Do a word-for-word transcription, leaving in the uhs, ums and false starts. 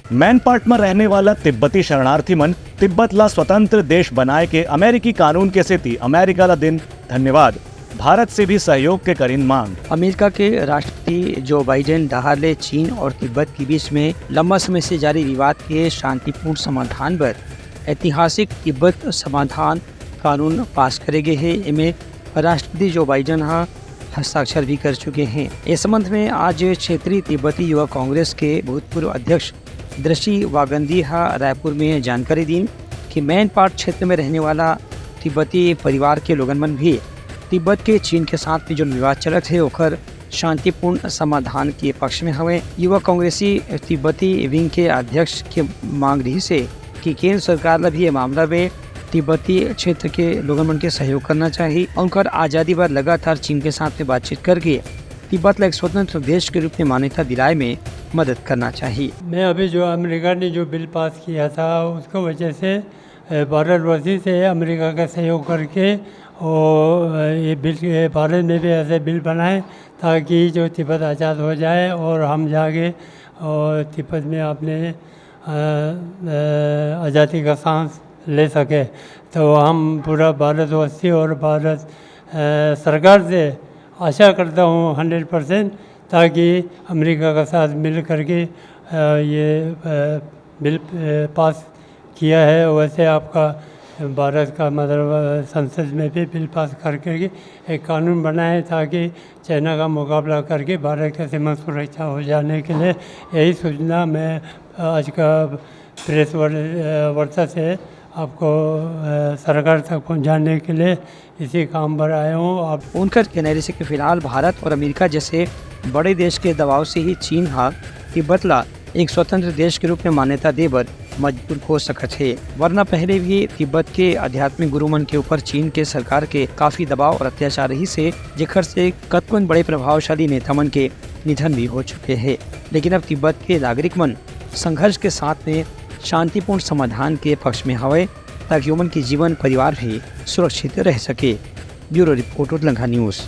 मैनपाट म रहने वाला तिब्बती शरणार्थी मन तिब्बत ला स्वतंत्र देश बनाए के अमेरिकी कानून के सेती अमेरिका ला दिन धन्यवाद, भारत से भी सहयोग के करिन मांग। अमेरिका के राष्ट्रपति जो बाइडेन डहार ले चीन और तिब्बत के बीच में लंबा समय से जारी विवाद के शांतिपूर्ण समाधान बर ऐतिहासिक तिब्बत समाधान कानून पास करे गे हे। एमे राष्ट्रपति जो बाइडेन ह हस्ताक्षर भी कर चुके हैं। इस संबंध में आज क्षेत्रीय तिब्बती युवा कांग्रेस के भूतपूर्व अध्यक्ष दृष्टि वागंदी ह रायपुर में जानकारी दीन कि मैनपाट क्षेत्र में रहने वाला तिब्बती परिवार के लोगन मन भी तिब्बत के चीन के साथ में जो विवाद चलत हे, ओकर शांतिपूर्ण समाधान के पक्ष में हवे। युवा कांग्रेसी तिब्बती विंग के अध्यक्ष के मांग रहिस हे कि केंद्र सरकार ला भी ये मामला में तिब्बती क्षेत्र के लोगन मन के सहयोग करना चाहिए। उनकर आजादी बर लगातार चीन के साथ में बातचीत करके तिब्बत ला एक स्वतंत्र देश के रूप में मान्यता दिलाए में मदद करना चाहिए। मैं अभी जो अमेरिका ने जो बिल पास किया था, उसको वजह से, अ, भारतवर्षी से अमेरिका का सहयोग करके और, अ, ये बिल, ये भारत में भी ऐसे बिल बनाए ताकि जो तिब्बत आज़ाद हो जाए और हम जाके और तिब्बत में अपने, अ, अ, आज़ादी का सांस ले सके। तो हम पूरा भारतवासी और भारत, अ, सरकार से आशा करता हूँ हंड्रेड परसेंट, ताकि अमेरिका के साथ मिल करके, अ, ये, अ, बिल, अ, पास किया है। वैसे आपका भारत का मतलब, अ, संसद में भी बिल पास करके एक कानून बनाए ताकि चाइना का मुकाबला करके भारत का सीमा सुरक्षा हो जाने के लिए यही सूचना मैं, अ, आज का प्रेस वार-, अ, वार्ता से आपको, अ, सरकार तक पहुंचाने के लिए इसी काम पर आया हूँ। आप उनकर कहना रहिस कि फिलहाल भारत और अमेरिका जैसे बड़े देश के दबाव से ही चीन हा तिब्बत ला एक स्वतंत्र देश के रूप में मान्यता दे बर मजबूर हो सकत हे, वरना पहले भी तिब्बत के आध्यात्मिक गुरु मन के ऊपर चीन के सरकार के काफी दबाव और अत्याचार रहिस हे, जेकर से कतकोन बड़े प्रभावशाली नेता मन के निधन भी हो चुके हे। लेकिन अब तिब्बत के नागरिक मन संघर्ष के साथ में शांतिपूर्ण समाधान के पक्ष में हवय, ताकि ओमन के जीवन परिवार भी सुरक्षित रह सके। Bureau report, Utlangha news.